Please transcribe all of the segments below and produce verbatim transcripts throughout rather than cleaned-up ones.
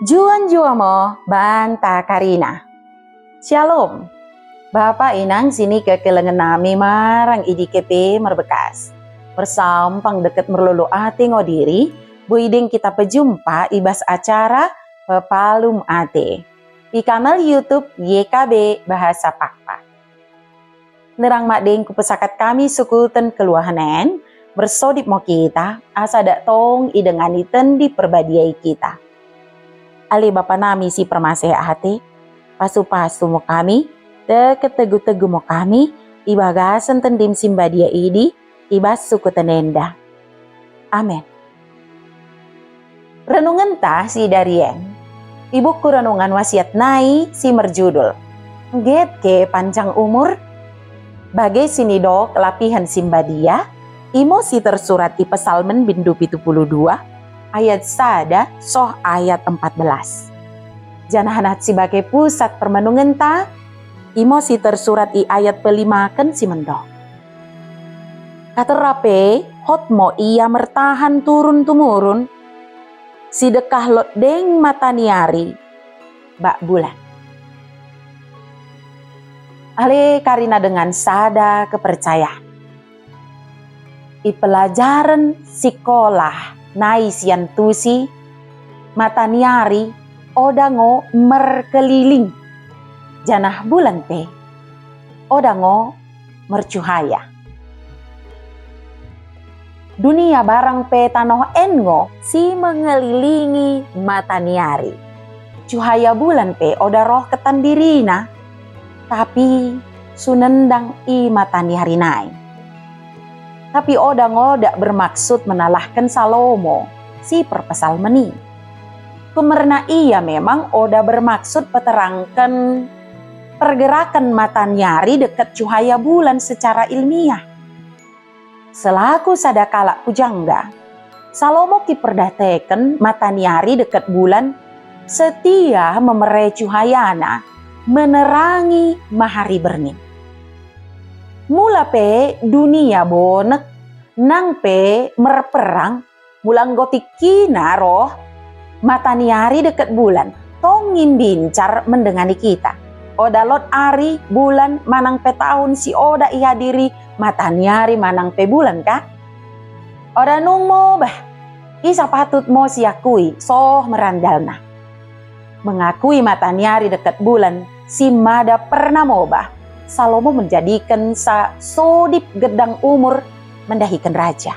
Njuah-njuah mo banta karina. Syalom. Bapa inang sinikekelengen nami marang i dike pe merbekas. Mersampang dekket merlolo ate ngo diri, boi deng kita pejumpa i bas acara Pepalum Ate i kanal YouTube Y K B Bahasa Pakpak. Sinderrang madeng kupesakat kami sukuten keluahen en, mersodip mo kita, asa dak tong idengani Tendi Perbadia i kita. Ale Bapa nami si permaseh ate, pasu-pasu mo kami, dekket tegu-tegu mo kami, i bagasen Tendim si mbadia idi, i bas sukuten enda. Amen. Renungenta sidarien i buku Renungan Wasiat nai si merjudul, Ngget ke Panjang Umur? Bage sinidok lapihen si mbadia, imo si tersurat i Pesalmen bindu pitu puluh dua, ayat sada soh ayat empat belas. Janah nahan si bage pusat permenungenta, imo si tersurat i ayat pelimaken si mendok. Katera pe, hot mo ia mertahan turun-tumurun, sidekkah lot deng mataniari bak bulan. Ale karina dengan sada kepercayaan. I pelajaren sikola nai siantusi, mataniari oda ngo merkeliling, janah bulan pe oda ngo mercuhaya. Dunia barang pe tanoh en ngo si mengelilingi mataniari. Cuhaya bulan pe oda roh kettan dirina, tapi sunendang i mataniari nai. Tapi oda ngo dak bermaksud menalahken Salomo si perpesalmen i. Kumerna ia memang oda bermaksud peterangken pergeraken mataniari dekket cuhaya bulan secara ilmiah. Selaku sada kalak pujangga, Salomo kiperdateken mataniari dekket bulan setia memere cuhayana menerangi mahari berngin. Mula pe dunia bonek nang pe merperang, mula enggo tikkina roh mataniari dekket bulan, tong ngimbincar mendengani kita. Oda lot ari, bulan, manang pe tahun si oda ihadiri mataniari manang pe bulan ka? Oda nung mobah, isa patut mo siakui soh merandalna. Mengakui mataniari dekket bulan si mada pernah mobah, Salomo menjadikensa sodip geddang umur mendahiken raja.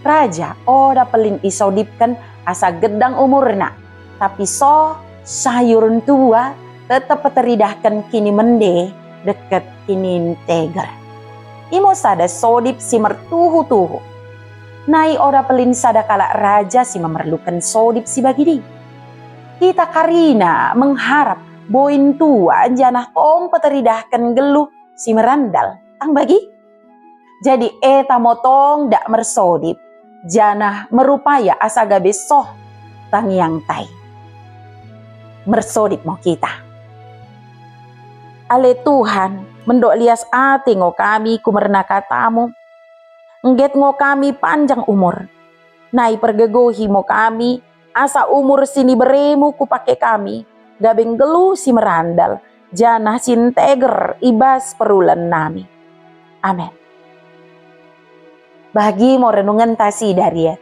Raja oda pellin isodipken asa geddang umurna, tapi soh sayur ntua tetep peteridahken kinimende dekket kininteger. Imo sada sodip si mertuhu-tuhu. Nai oda pellin sada kalak raja si memerluken sodip si bagidi. Kita karina mengharap boi ntua janah tong peteridahken nggelluh si merandal, tang bagi? Jadi eta mo tong dak mersodip, janah merupaya asa gabe soh tangiangta i. Mersodip mo kita. Ale Tuhan, mendok lias ate ngo kami kumerna katamu. Ngget ngo kami panjang umur. Nai pergegohi mo kami, asa umur siniberemu kupake kami, gabe nggelluh si merandal, janah si nteger i bas perulen nami. Amen. Bagi mo renungenta sidarien.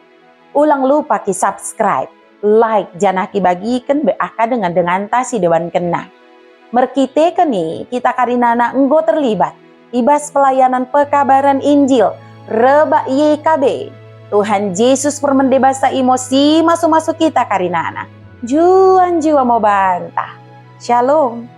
Ulang lupa ki-subscribe, like, janah kibagiken be akka dengan-denganta sidebanken nai. Merkiteken i, kita karinana enggo terlibat i bas pelayanan pekabaren Injil rebbak Y K B. Tuhan Jesus permende basa imo si masu-masu kita karinana. Njuah-njuah mo banta. Shalom.